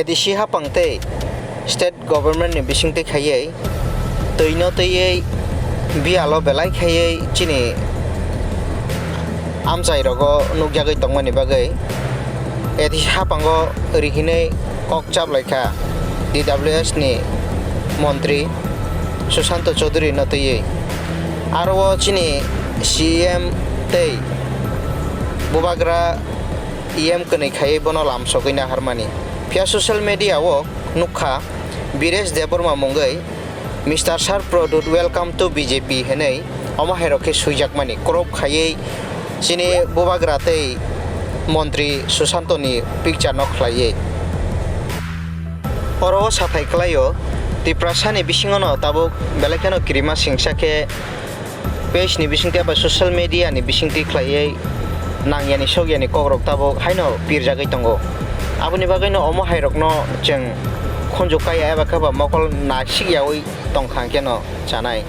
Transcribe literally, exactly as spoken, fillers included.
A D C haphang tei state government ni bisingtwi khaiwi twino twiwi biyalo belai khaiwi chini amchai rogo nukjagwi tongmani bagwi A D C haphango rihinwi kok chaplaikha D W S ni montri Susanto Chowdhury no twiwi. Aro o chini C E M tei bubagra E M kwnwi khaiwi bono lamsogwi naharmani. Phiya social media o nukha Biresh Debbarma mungwi Mister Sir Pradyut, welcome to B J P hinwi omo hairok khe swijakmani crop khaiwi chini bubagra tei montri Susanto ni picture no khlaiwi. Oro o sathai kwlaio, Tiprasa ni bisingo no tabuk belai kheno kirima singsa khe page ni bisingtwi eba social media ni bisingtwi khlaiwi nangyani sokyani kokrok tabuk haino pirjagwi tongo. Aboni bagwino omo hairokno chwng khunju kaya eba khe ba mokol naisik yaui tongkha hwnkhe no chanai.